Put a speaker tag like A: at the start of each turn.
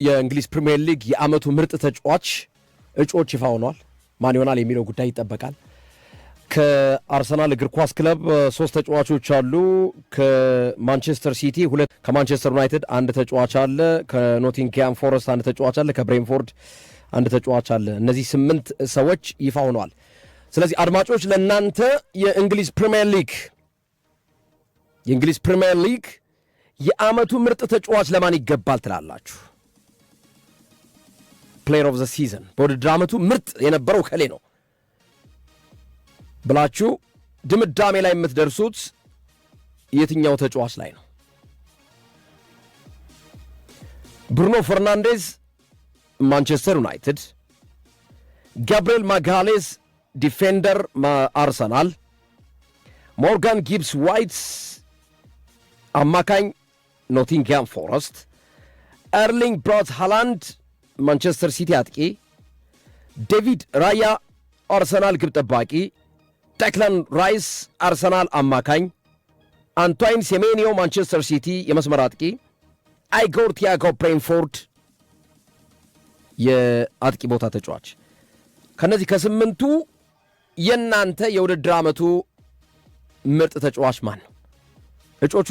A: የእንግሊዝ ፕሪምየር ሊግ የዓመቱ ምርጥ ተጫዋች እጩዎች ይፋ ሆኗል። ማን ይሆናል የሚለው ጉዳይ ይጠበቃል። ከአርሰናል እግር ኳስ ክለብ ሶስት ተጫዋቾች አሉ። ከማንቸስተር ሲቲ ሁለት፣ ከማንቸስተር ዩናይትድ አንድ ተጫዋች አለ። ከኖቲንግሃም ፎረስት አንድ ተጫዋች አለ። ከብሬንፎርድ አንድ ተጫዋች አለ። እነዚህ ስምንት ሰዎች ይፋ ሆነዋል። ስለዚህ አድማጮች፣ ለእናንተ የእንግሊዝ ፕሪምየር ሊግ የዓመቱ ምርጥ ተጫዋች ለማን ይገባል ትላላችሁ? Player of the season፣ በውድድር ዓመቱ ምርጥ የነበረው እከሌ ነው ብላችሁ ድምዳሜ ላይ የምትደርሱት የትኛው ተጫዋች ላይ ነው? ብሩኖ ፈርናንዴዝ ማንቸስተር ዩናይትድ፣ ጋብርኤል ማጋሌስ defender አርሰናል፣ ሞርጋን ጊብስ ዋይት አማካኝ ኖቲንግሃም ፎረስት፣ ኤርሊንግ ብራውት ሃላንድ ማንቸስተር ሲቲ አጥቂ፣ ዴቪድ ራያ አርሰናል ግብ ጠባቂ፣ ዴክላን ራይስ አርሰናል አማካኝ፣ አንቷይን ሴሜኒዮ ማንቸስተር ሲቲ የመስመር አጥቂ፣ አይጎር ቲያጎ ብሬንፎርድ የአጥቂ ቦታ ተጫዋች። ከነዚህ ከስምንቱ የእናንተ የውድድር ዓመቱ ምርጥ ተጫዋች ማን ነው? እጩዎቹ